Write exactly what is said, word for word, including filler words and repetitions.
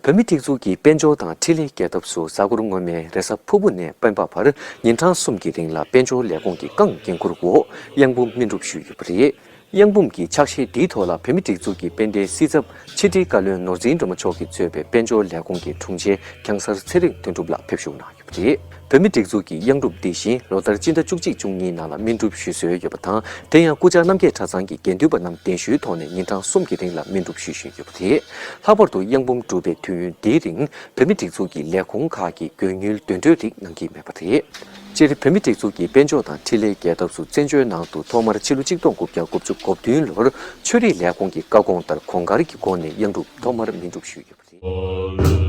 བོད་མིའི་སྒྲིག་འཛུགས་ཀྱི་དཔལ་འབྱོར་དང་འཕྲིན་ལས་རྒྱལ་ཚབ་ཚོ་གཟའ་འཁོར་སྔོན་མའི་རེས་གཟའ་ཕུར་བུ་ནས་སྤེན་པ་བར་ཉིན་གྲངས་གསུམ་གྱི་རིང་ལ་དཔལ་འབྱོར་ལས་ཁུངས་ཀྱི་རྐང་འགན་འཁུར་འོག་གཡང་འབུམ་སྨིན་སྒྲུབ་ཞུས་ཡོད་པ་རེད། གཡང་འབུམ་གྱི་ཕྱག་བཞེས་འདིའི་ཐོག་ལ་བོད་མིའི་སྒྲིག་འཛུགས་ཀྱི་དཔལ་ལྡན་སྲིད་ཚབ་ཕྱི་དྲིལ་བཀའ་བློན་ནོར་འཛིན་སྒྲོལ་མ་མཆོག་གིས་གཙོས་པའི་དཔལ་འབྱོར་ལས་ཁུངས་ཀྱི་དྲུང་ཆེ་ཁྱང་གསར་ཚེ་རིང་དོན་གྲུབ་ལགས་ཕེབས་བཞུགས་གནང་ཡོད་པ་རེད། བོད་མིའི་སྒྲིག་འཛུགས་ཀྱི་གཡང་སྒྲུབ་འདི་བཞིན་ལོ་ལྟར་སྤྱི་ཟླ་བཅུ་གཅིག་བཅུ་གཉིས་ནང་ལ་སྨིན་སྒྲུབ་ཞུ་སྲོལ་ཡོད་པ་དང་། དེ་ཡང་སྐུ་བཅར་རྣམ་རྒྱལ་གྲྭ་ཚང་གི་དགེ་འདུན་པ་རྣམས་གདན་ཞུའི་ཐོག་ནས་ཉིན་གྲངས་གསུམ་གྱི་རིང་ལ་སྨིན་སྒྲུབ་ཞུ་བཞིན་ཡོད་པ་རེད། ལྷག་པར་དུ་གཡང་འབུམ་སྒྲུབ་པའི་དུས་ཡུན་འདིའི་རིང་བོད་མིའི་སྒྲིག་འཛུགས་ཀྱི་ལས་ཁུངས་ཁག་གིས་དགོས་དངུལ་འདོན་སྤྲོད་རིགས་གནང་གི་མེད་པ་རེད། སྤྱིར་བོད་མིའི་སྒྲིག་འཛུགས་ཀྱི་དཔལ་འབྱོར་དང་འཕྲིན་ལས་རྒྱལ་ཚབ་ཚོ་བཙན་བྱོལ་ནང་དུ་ཐོག་མར་ཕྱི་ལོ་ཆིག་སྟོང་དགུ་བརྒྱ་དགུ་བཅུ་གོ་བདུན་ལོར་ཆོས་རིག་ལས་ཁུངས་ཀྱི་བཀའ་དགོངས་ལྟར་གོང་དཀར་གྱི་སྒོ་ནས་གཡང་སྒྲུབ་ཐོག་མར་སྨིན་སྒྲུབ་ཞུས་ཡོད་པ་རེད།